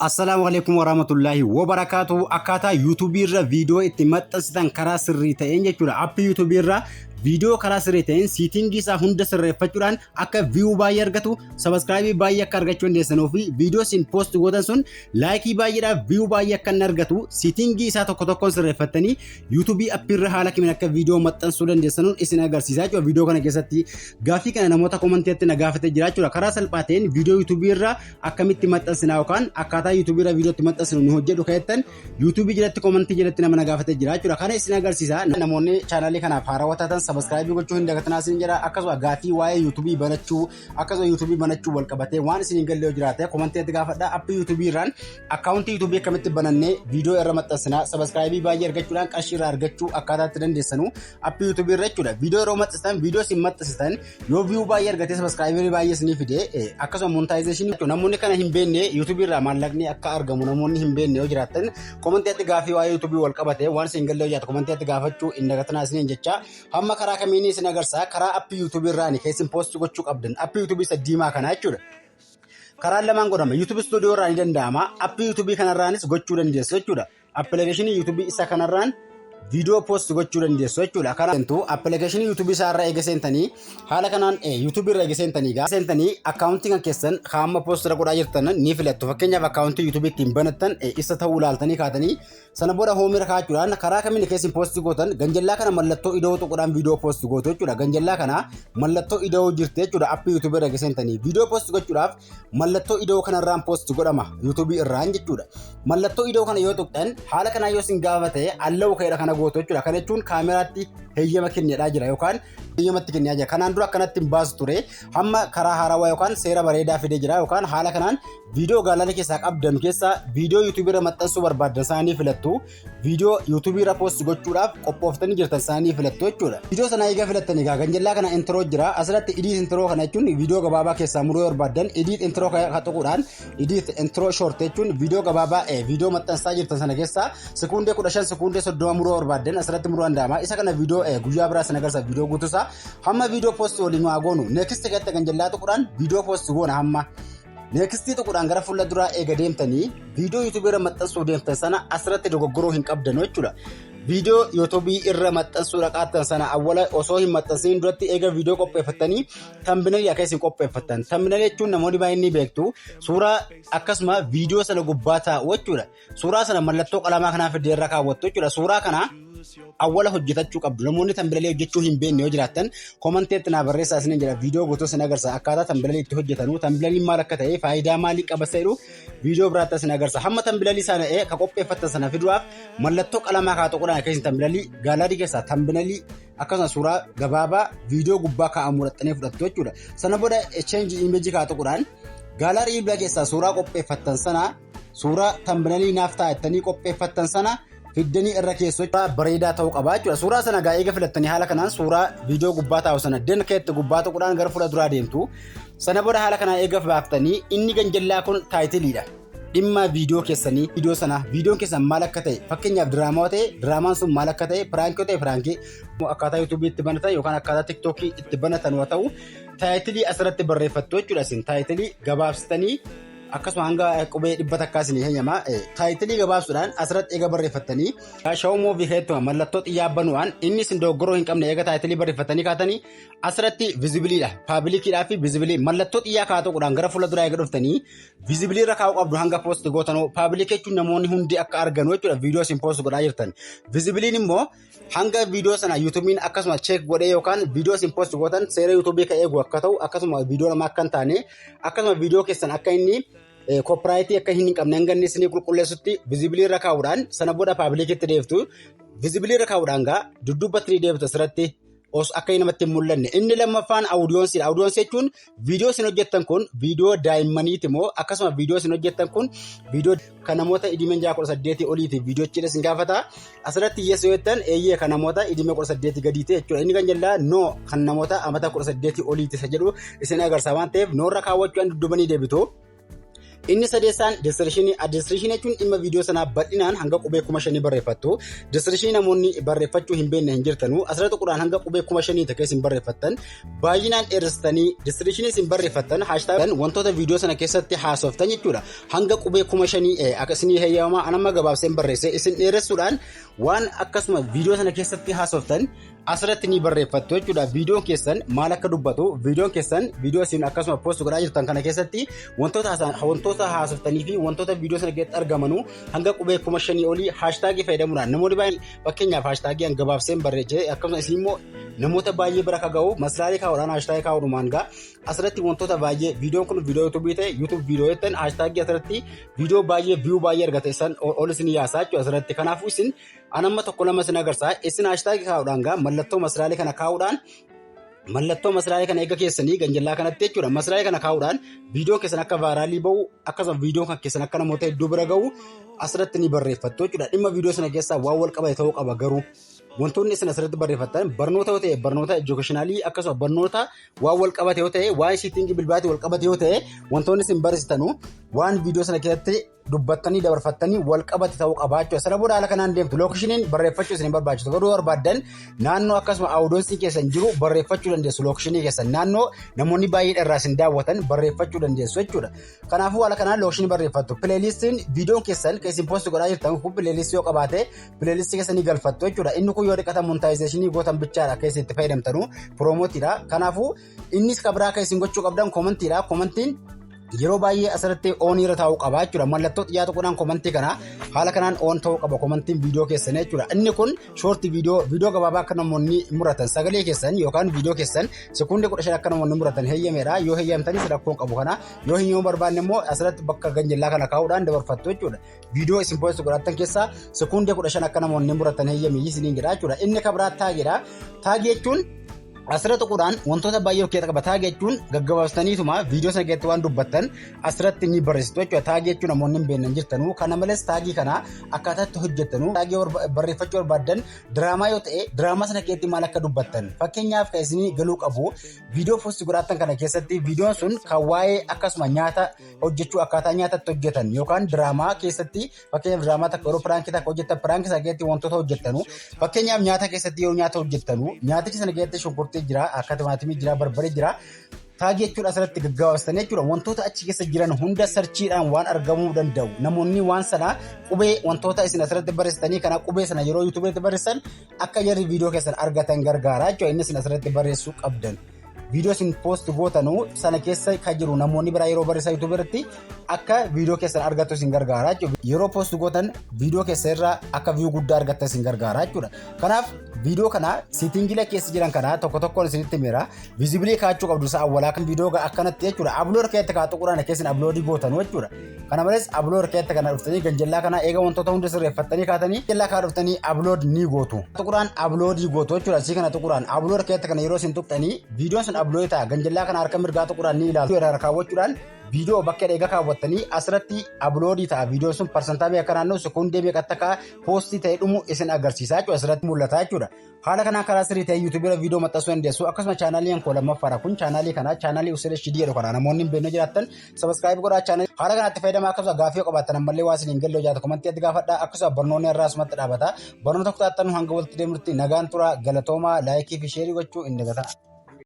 Assalaamu alaikum warahmatullaahi wabarakaatu. Akkaataa yuutuubii irra viidiyoo itti maxxansitan karaa sirrii ta'een jechuudha. Appii yuutuubii irra viidiyoo karaa sirrii ta'een setting isaa hunda sirreeffachuudhaan akka view baay'ee argatu, subscribe baay'ee akka argachuu dandeessanuu fi viidiyoo isin post gootan sun like baay'eedhaaf view baay'ee akka inni argatu setting isaa tokko tokkoon sirreeffattanii yuutuubii appii irra haala kamiin akka viidiyoo maxxansuu dandeessanuun isin agarsiisaa jechuudha. Viidiyoo kana keessatti gaaffii kana namoota commentiitti na gaafatee jira jechuudha. Karaa salphaa ta'een viidiyoo yuutuubii irra akkamitti maxxansinaa yookaan akkaataa yuutuubii irra viidiyoo itti maxxansinu nu hojjedhu ka'ettan yuutuubii jalatti comment jalatti nama na gaafatee jira jechuudha. Kana isin agarsiisa. Namoonni chaanaalii kanaaf haarawaa taatan subscribe gochuu hin dagatinaa isin jedha. Akkasuma gaaffii waa'ee yuutuubii banachuu, akkasuma yuutuubii banachuu wal qabatee waan isin hin galle yoo jiraate commentiitti gaafadha. Appii yuutuubii irraan account yuutuubii akkamitti banannee viidiyoo irra maxxansinaa, subscribe baay'ee argachuudhaan qarshii irraa argachuu akkaataa itti dandeessanu appii yuutuubii irra jechuudha. Viidiyoo yeroo maxxansitan, viidiyoo isin maxxansitan yoo view baay'ee argatee subscribe baay'ee isinii fide, akkasuma monetization namoonni kana hin beekne, yuutuubii irraa maallaqni akka argamu namoonni hin beekne yoo jiraatan, commentiitti gaaffii waa'ee yuutuubii wal qabate waan isin galle yoo jiraate commentiitti gaafachuu hin dagatinaa isiniin jecha. Hamma karaa kamiin isin agarsiisa? Karaa appii yuutuubii irraani keessin post gochuu qabdan, appii yuutuubii isa diimaa kana jechuudha. Karaan lamaan godhama. YouTube Studio irraa ni danda'ama. Appii yuutuubii kanarraanis gochuu dandeessu jechuudha. Appilikeeshinii yuutuubii isa kanarraan viidiyoo post gochuu dandeessu jechuudha. Karaa appilikeeshinii yuutuubii isaa irra eega seentanii, haala kanaan yuutuubii irra eega seentanii, gaa seentanii account kan keessan hamma post irra godhaa jirtan ni filattu. Fakkeenyaaf, account yuutuubii ittiin banattan isa ta'uu ilaaltanii kaatanii, sana booda home irra kaa'achuudhaan karaa kamiin keessin post gootan, ganjallaa kana mallattoo ida'uu tuquudhaan viidiyoo post gootu jechuudha. Ganjallaa kana mallattoo ida'uu jirti jechuudha. Appii yuutuubii irra eega seentanii viidiyoo post gochuudhaaf mallattoo ida'uu kanarraan post godhama yuutuubii irraan jechuudha. Mallattoo ida'uu kana yoo tuqxan, haala kanaa yoo isin gaafate, allow ka'eedha kana gootu jechuudha. Kana jechuun kaameraatti heeyyama kenneedhaa jira yookaan heeyyamatti kennaa jira. Kanaan dura akkanatti hin baasu ture. Hamma karaa haarawaa yookaan seera bareedaa fidee jira, yookaan haala kanaan viidiyoo gallery keessaa qabdan keessaa viidiyoo yuutuubii irra maxxansuu barbaaddan isaanii filattu. Viidiyoo yuutuubii irra post gochuudhaaf qophooftanii jirtan isaanii filattu jechuudha. Viidiyoo sana eega filattanii egaa ganjallaa kana intro jira. Asirratti edit intro kana jechuun viidiyoo gabaabaa keessaa muruu barbaaddan edit intro tuquudhaan, edit intro short jechuun viidiyoo gabaabaa viidiyoo maxxansaa jirtan sana keessaa sekuundee 15, sekuundee 30 muruu barbaaddan asirratti muruu danda'ama. Isa kana viidiyoo guyyaa biraa sana agarsiisa viidiyoo guutuusaa. Hamma viidiyoo post waliin haa goonu. Next keessatti ganjallaa tuquudhaan viidiyoo post goona hamma. Next tuquudhaan gara fuula duraa eega deemtanii, viidiyoo yuutuubii irra maxxansuu deemtan sana asirratti dogoggoruu hin qabdan jechuudha. Viidiyoo yuutuubii irra maxxansuu dhaqaattan sana awwala osoo hin maxxansiin duratti eega viidiyoo qopheeffattanii thumbnail akka isin qopheeffattan. Thumbnail jechuun namoonni baay'een ni beektu. Suuraa akkasuma viidiyoo sana gubbaa taa'u jechuudha. Suuraa sana mallattoo qalamaa kanaa fiddee irra kaawwattu jechuudha. Suuraa kana awwala hojjetachuu qabdu. Namoonni thumbnail hojjechuu hin beekne yoo jiraattan, commentiitti naa barreessaa isiniin jedha. Viidiyoo guutuu isin agarsiisa. Akkaataa thumbnail itti hojjetanu, thumbnailiin maal akka ta'e, faayidaa maalii qaba jedhu viidiyoo biraatti isin agarsiisa. Hamma thumbnail sana ka qopheeffattan sana fiduudhaaf mallattoo qalamaa kaa tuquudhaan akka isin thumbnail gallery keessaa thumbnail akkasuma suuraa gabaabaa viidiyoo gubbaa kaa'amu fudhattanii fudhattu jechuudha. Sana booda change image kaa tuquudhaan gallery bilbila keessaa suuraa qopheeffattan sana, suuraa thumbnail naaf ta'a jettanii qopheeffattan sana fiddanii irra keessoo bareedaa ta'uu qaba jechuudha. Suuraa sana gaa eega filattanii, haala kanaan suuraa viidiyoo gubbaa taa'u sana done keetti gubbaa tuquudhaan gara fuula duraa deemtu. Sana booda haala kanaan eega baaftanii, inni ganjallaa kun titleiidha. Dhimma viidiyoo keessanii, viidiyoo sana, viidiyoon keessan maal akka ta'e, fakkeenyaaf diraamaa ta'e, diraamaan sun maal akka ta'e, prank ta'e, prank akkaataa yuutuubii itti banatan yookaan akkaataa tiktookii itti banatan yoo ta'u, title asirratti barreeffattu jechuudha. Isin title gabaabsitanii akkasuma hanga qubee 100 isinii heeyyama. Title gabaabsuudhaan asirratti eega barreeffattanii, show more keettuma mallattoo xiyyaa banuudhaan inni isin dogoggoroo hin qabne eega title barreeffattanii kaatanii, asirratti visibleiidha. Publiciidhaa fi visible mallattoo xiyyaa kaa'atuudhaan gara fuula duraa eega dhuftanii, visible irra kaa'uu qabdu hanga post gootanoo. Public jechuun namoonni hundi akka arganu jechuudha viidiyoo isin post godhaa jirtan. Visibleiin immoo hanga viidiyoo sana yuutuubiin akkasuma check godhee yookaan viidiyoo isin post gootan seera yuutuubii kan eegu akka ta'u, akkasuma viidiyoo nama akka hin taane, akkasuma viidiyoo keessan akka inni copyright akka hin qabne hanga inni isinii qulqulleessutti visible irra kaa'uudhaan sana booda publicitti deeftu. Visible irra kaa'uudhaan gaa dudduubatti ni deebitu asirratti akka namatti hin mul'anne. Inni lammaffaan audienceiidha. Audience jechuun viidiyoo isin hojjettan kun viidiyoo daa'immaniiti moo, akkasuma viidiyoo isin hojjettan kun viidiyoo kan namoota idimeen jaha 18 oliiti viidiyoo jechuudha isin gaafata. Asirratti yes yoo jettan, eeyyee, kan namoota idimee 18 gadiiti jechuudha. Inni kan jallaa no, kan namoota amata 18 oliiti isa jedhu isin agarsiisa waan ta'eef, noorra kaawwachuudhaan dudduubanii deebitu. Inni sadeessaan descriptionii. Descriptionii jechuun dhimma viidiyoo sanaa bal'inaan hanga qubee 5,000 barreeffattu. Descriptionii namoonni barreeffachuu hin beekne hin jirtanu. Asirratti tuquudhaan hanga qubee 5,000 ta'e isin barreeffattan, baay'inaan dheeressitanii descriptionii isin barreeffattan, hashtag, wantoota viidiyoo sana keessatti haasoftan jechuudha. Hanga qubee 5,000 akka isinii heeyyamamaa, anamma gabaabseen barreesse. Isin dheeressuudhaan waan akkasuma viidiyoo sana keessatti haasoftan asirratti ni barreeffattu jechuudha. Viidiyoon keessan maal akka dubbatu, viidiyoon keessan, viidiyoo isin akkasuma post godhaa jirtan kana keessatti wantoota haasoftanii fi wantoota viidiyoo sana keessatti argamanu hanga qubee 5,000 olii hashtagii fayyadamuudhaan, namoonni baay'een fakkeenyaaf hashtagii gabaabseen barreesse, akkasuma isin immoo namoota baay'ee bira akka ga'u maslaalee kaa'uudhaan, hashtagii kaa'uudhumaan gaa asirratti wantoota baay'ee, viidiyoon kun viidiyoo YouTubeii ta'e, YouTube viidiyoo jettan, hashtagii asirratti viidiyoo baay'ee view baay'ee argate san ol isin yaasaa jechuudha asirratti. Kanaafuu isin anamma tokko lama isin agarsiisa. Isin hashtagii kaa'uudhaan gaa mallattoo maslaalee kana kaa'uudhaan, mallattoo maslaalee kana eega keessanii ganjallaa kanatti jechuudha, maslaalee kana kaa'uudhaan viidiyoon keessan akka viralii ba'u, akkasuma viidiyoon kan keessan akka namoota hedduu bira ga'u asirratti ni barreeffattu jechuudha. Dhimma viidiyoo sana keessaa waan wal qabate ta'uu qaba. Garuu wantoonni isin asirratti barreeffattan barnoota yoo ta'e, barnoota educationalii, akkasuma barnoota waan wal qabate yoo ta'e, waa'ee settingii bilbilaatii wal qabate yoo ta'e, wantoonni isin barreessitanu waan viidiyoo sana keessatti dubbattanii dabarfattanii wal qabate ta'uu qaba jechuudha. Sana booda haala kanaan deemtu. Locationiin barreeffachuu isin hin barbaachisu. Garuu barbaaddan naannoo akkasuma audiencii keessan jiru barreeffachuu dandeessu. Locationii keessan, naannoo namoonni baay'een irraa isin daawwatan barreeffachuu dandeessu jechuudha. Kanaafuu haala kanaan locationii barreeffattu. Playlistiin, viidiyoon keessan kan isin post godhaa jirtan kun playlistii yoo qabaate, playlistii keessanii galfattu jechuudha. Inni kun yoo dhiqata monetizationii gootan bichaadha akka isin itti fayyadamtanu, promoteiidha. Kanaafuu innis kan biraa kan isin gochuu qabdan commentiidha. Commentiin yeroo baay'ee asirratti on irra taa'uu qaba jechuudha. Mallattoo xiyyaa tuquudhaan commentii kana haala kanaan on ta'uu qaba commentiin viidiyoo keessanii jechuudha. Inni kun short viidiyoo, viidiyoo gabaabaa akka namoonni muratan, sagalee keessan yookaan viidiyoo keessan sekoondii 15 akka namoonni muratan heeyyameedha. Yoo heeyyamtanis rakkoon qabu kana. Yoo hin barbaanne immoo asirratti bakka ganjillaa kana kaa'uudhaan dabarfattu jechuudha. Viidiyoo isin post godhattan keessaa sekoondii 15 akka namoonni muratan heeyyamii isiniin jedha jechuudha. Inni kan biraa tagiidha. Tagii jechuun asirra tuquudhaan wantoota baay'ee of keessaa qaba. Tagii jechuun gaggabaabsitaniituma viidiyoo sana keessatti waan dubbattan asirratti ni barreessitu jechuudha. Tagii jechuun namoonni hin beekne jirtanu. Kana malees tagii kana akkaataa itti hojjettanu, tagii barreeffachuu barbaaddan diraamaa yoo ta'e, diraamaa sana keessatti maal akka dubbattan, fakkeenyaaf kan isinii galuu qabu, viidiyoo post godhattan kana keessatti viidiyoon sun kan waa'ee akkasuma nyaata hojjechuu, akkaataa nyaata itti hojjetan, yookaan diraamaa keessatti, fakkeenyaaf diraamaa takka yeroo prankii takka hojjettan, prankii sana keessatti wantoota hojjettanu, fakkeenyaaf nyaata keessatti yeroo nyaata hojjettanu, nyaatichi sana keessatti shunkurtii jira, akka timaatimii jira, barbaree jira. Tagii jechuun asirratti gaggabaabsitanii jechuudha. Wantoota achi keessa jiran hunda searchiidhaan waan argamuu danda'u. Namoonni waan sana qubee wantoota isin asirratti barreessitanii kana, qubee sana yeroo YouTubeiitti barreessan akka jarri viidiyoo keessan argatan gargaara jechuudha. Inni isin asirratti barreessuu qabdan, viidiyoo isin post gootanuu sana keessa kan jiru namoonni biraa yeroo barreessan YouTubeii irratti akka viidiyoo keessan argattu isin gargaara jechuudha. Yeroo post gootan viidiyoo keessa irraa akka view guddaa argattan isin gargaara jechuudha. Kanaaf viidiyoo kana settingiilee keessa jiran kana tokko tokkoon isinitti himeera. Visible kaa'achuu qabdu isa awwalaa kan viidiyoo akkanatti jechuudha. Upload keessatti kaa tuquudhaan keessin uploadii gootanu jechuudha. Kana malees upload keessatti kana dhuftanii, ganjallaa kana eega wantoota hunda sirreeffattanii kaatanii, jallaa kaa dhuftanii upload ni gootu. Tuquudhaan uploadii gootu jechuudha. Asii kana tuquudhaan upload keessatti kana yeroo isin tuqxanii viidiyoon sun upload ta'a. Ganjallaa kana harka mirgaa tuquudhaan ni ilaaltu. Irra kaawwachuudhaan viidiyoo bakka eega kaawwattanii asirratti uploadii ta'a. Viidiyoon sun parsantaa meeqa naannoo sekoondii meeqatti akka postii ta'e dhumu isin agarsiisa jechuudha. Asirratti mul'ata jechuudha. Haala kanaan karaa sirrii ta'e YouTubeii irra viidiyoo maxxansuu dandeessu. Akkasuma channeliin koo lammaffaadha. Kun channelii kana, channelii Usul HD jedhu kana namoonni hin beekne jiraattan subscribe godhaa, channelii haala kanaatti fayyadamaa. Akkasuma gaaffii yoo qabaattan, ammallee waa isin hin galle jiraatu, commentii itti gaafadhaa. Akkasuma barnoonni irraa asumatti dhaabata. Barnoota kutaattan hanga walitti deemnutti nagaan tura, galatoomaa, likeii fi shareii gochuu hin dagataa.